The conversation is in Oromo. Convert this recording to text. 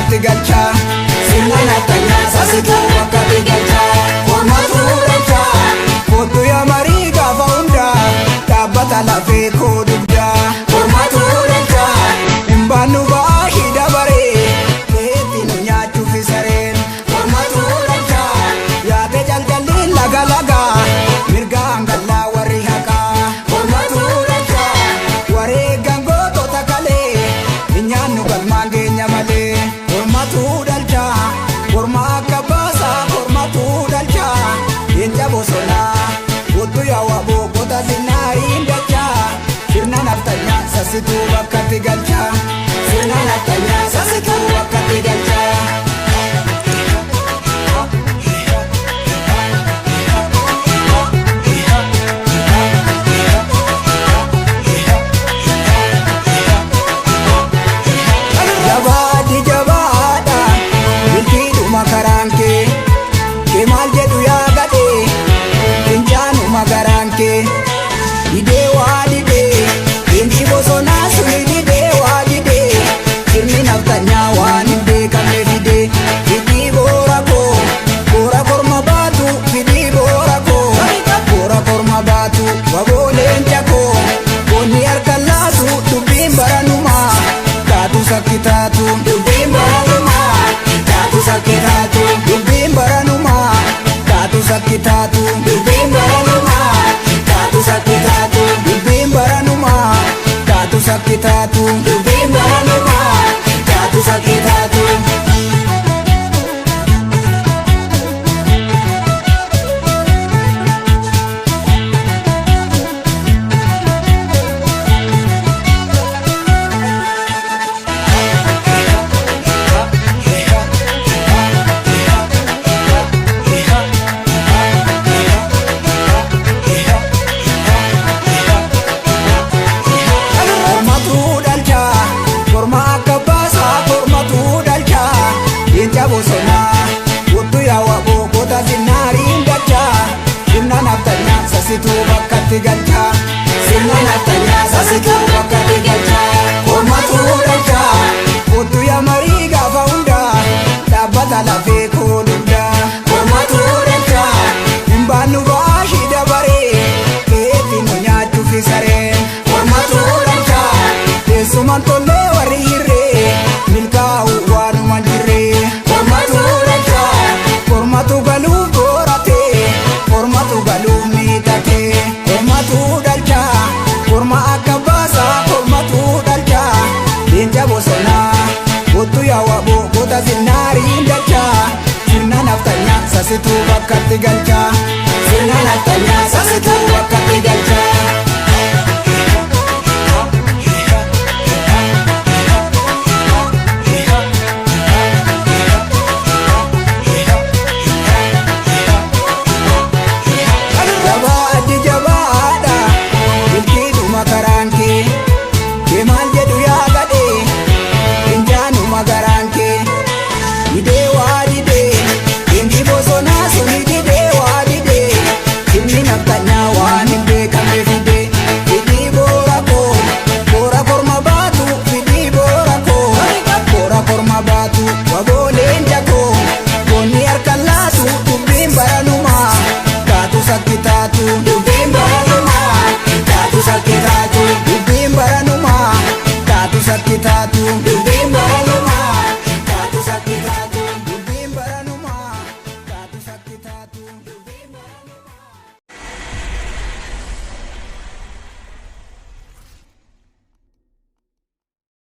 bakkatti galchaa. Sirna naftanyaa sasituu bakkatti galchaa. Kormatu dhalchaa. Kottu yaa marii gaafa hundaa dhaabbata lafee koo dugdaa. Kormatu dhalchaa. Hin baannu ba'aa ishii dabaree keetti nu nyaachuufi sareen. Kormatu dhalchaa. Yaate jaljalliin laga laga mirgaan gallaa warri haqaa. Kormatu dhalchaa. Wareegaan gootota kalee hin nyaannu galmaan keenya malee. Kormatu dhalchaa. Korma akka baasaa kormatu dhalchaa. Leenca bosonaa kottu yaawwa boqota zinnaariin dachaa. Sirna naftanyaa sasituu bakkatti galchaa. Sirna naftanyaa sasituu bakkatti galchaa. Jabaadhi jabaadha milkiidhuma karaan kee kee maal jedhu yaa gadhee fincaanuma garaan kee didee waa didee leenci bosonaa suni didee waa didee sirni naftanyaa waan hin beekamne fidee fidii boora koo boora korma baatu fidii boora koo boora korma baatu waboo leenca koo boonni harka laatu dubbiin baranumaa taatu sakki taatu dubbiin baranumaa taatu sakki taatu dubbiin baranumaa taatu sakki taatu dubbiin baranumaa taatu sakki taatu dubbiin baranumaa taatu sakki taatu dubbiin baranumaa taatu sakki taatu. Kormatu dhalchaa, korma akka baasaa kormatu dhalchaa. Leenca bosonaa, kottu yaawwa boqota zinnaariin dachaa. Sirna naftanyaa sasituu bakkatti galchaa. Sirna naftanyaa sasituu bakkatti galchaa. Kormatu dhalchaa, kottu yaa marii gaafa hundaa dhaabbata lafee koo dugdaa. Kormatu dhalchaa, hin baannu ba'aa ishii dabaree keetti nu nyaachuufi sareen. Kormatu dhalchaa, teessumaan tollee warri hirree milkaa'u waanuma jirree. Kormatu dhalchaa, kormatu galuuf booratee kormatu galuuf miidhatee. Kormatu dhalchaa, korma akka baasaa kormatu dhalchaa. Leenca bosonaa kottu yaawwa boqota zinnaariin dachaa. Sirna naftanyaa sasituu bakkatti galchaa. Sirna naftanyaa sasituu bakkatti galchaa. Jabaadhi jabaadha milkiidhuma karaan kee kee maal jedhu yaa gadhee fincaanuma garaan kee didee waa didee leenci bosonaa suni didee waa didee sirni naftanyaa waan hin beekamne fidee fidii boora koo boora korma baatu fidii boora koo boora korma baatu waboo leenca koo boonni harka laatu dubbiin baranumaa taatu sakki taatu dubbiin baranumaa taatu sakki taatu dubbiin baranumaa taatu sakki taatu.